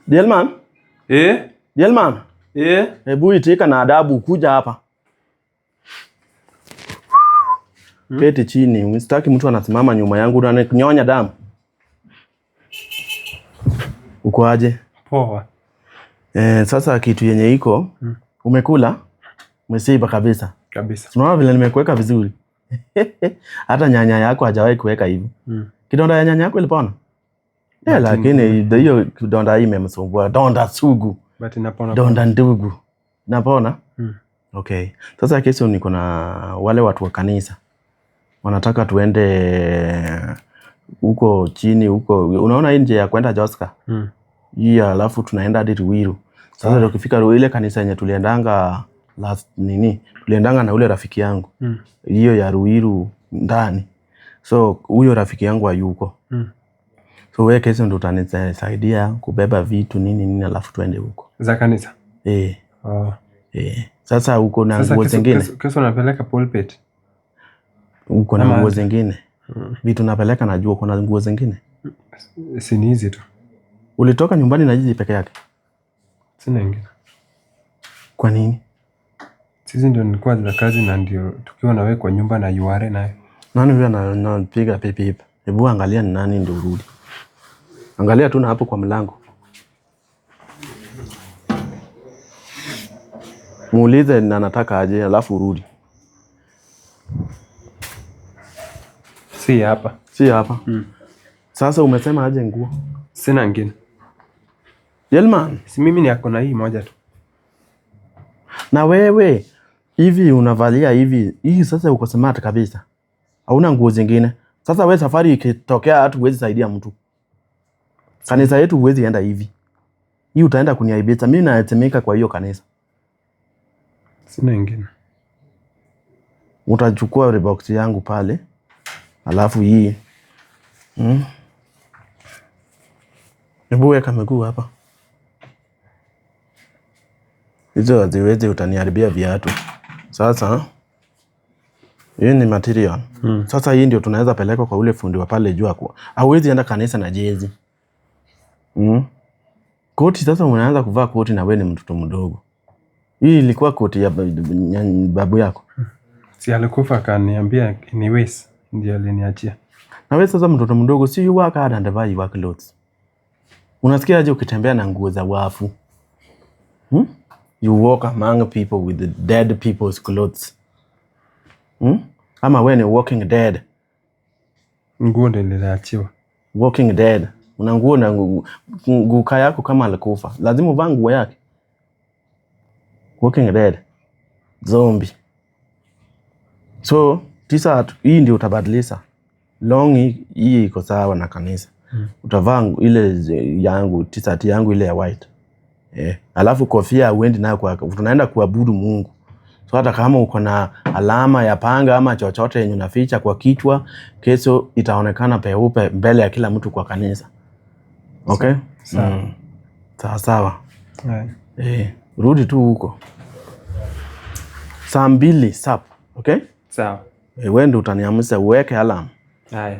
Delman? Eh? Delman? Eh? Hebu itika na adabu kuja hapa. Keti chini, sitaki mtu anasimama nyuma yangu na ananyonya damu. Uko aje? Poa. Sasa kitu yenye iko, umekula? Umeshiba kabisa. Kabisa. Unaona vile nimekuweka vizuri. Hata nyanya yako hajawahi kuweka hivi. Kidonda ya nyanya yako ilipona? Lakini hiyo kidonda hii imemsumbua. Donda sugu. But inapona. Donda ndugu. Napona? Okay. Sasa kesho niko na wale watu wa kanisa. Wanataka tuende huko chini huko. Unaona hii njia ya kwenda Joska? Hii alafu tunaenda hadi Ruiru. Sasa tukifika Ruiru, ile kanisa yenye tuliendanga last nini? Tuliendanga na ule rafiki yangu. Hiyo ya Ruiru ndani. So huyo rafiki yangu hayuko. So wewe kesho ndo utanisaidia kubeba vitu nini nini alafu tuende huko. Za kanisa? Eh. Oh. Eh. Sasa uko na nguo zingine? Kesho unapeleka pulpit. Uko na nguo zingine? Vitu napeleka najua uko na nguo zingine. Si ni hizi tu. Ulitoka nyumbani na hizi peke yake? Sina ingine. Kwa nini? Sisi ndio nilikuwa za kazi na ndio tukiwa na wewe kwa nyumba na URA nayo. Nani huyo anapiga pipi pipi? Hebu angalia ni nani ndio urudi. Angalia tu na hapo kwa mlango. Muulize na anataka aje alafu urudi. Si hapa. Si hapa. Sasa umesema aje nguo? Sina ngine. Jelman. Si mimi ni ako na hii moja tu. Na wewe hivi unavalia hivi, hii sasa uko smart kabisa. Hauna nguo zingine. Sasa wewe safari ikitokea hata huwezi saidia mtu. Kanisa yetu huwezi enda hivi. Hii utaenda kuniaibisha. Mimi naetemeka kwa hiyo kanisa. Sina ingine. Utachukua box yangu pale. Alafu hii. Hebu weka miguu hapa. Hizo haziwezi, utaniharibia viatu. Sasa hii ni material. Sasa hii ndio tunaweza peleka kwa ule fundi wa pale juu kwa. Hauwezi enda kanisa na jezi. Koti sasa unaanza kuvaa koti na wewe ni mtoto mdogo. Hii ilikuwa koti ya babu yako. Si alikufa akaniambia ni waste ndio aliniachia. Na wewe sasa mtoto mdogo, si you work hard and buy your clothes. Unasikia aje ukitembea na nguo za wafu? You walk among people with the dead people's clothes. Ama wewe ni walking dead. Nguo ndio niliachiwa. Walking dead. Una nguo na nguka yako kama alikufa. Lazima uvaa nguo yake. Walking dead. Zombie. So, tisa hii ndio utabadilisha. Long hii iko sawa na kanisa. Utavaa ile yangu, t-shirt yangu ile ya white. Alafu kofia uendi nayo kwa, tunaenda kuabudu Mungu. So hata kama uko na alama ya panga ama chochote yenye unaficha kwa kichwa, kesho itaonekana peupe mbele ya kila mtu kwa kanisa. Okay? Sawa. Sawa sawa. Rudi tu huko. Saa 2 sap, okay? Sawa. Wewe ndio utaniamsha uweke alarm. Haya.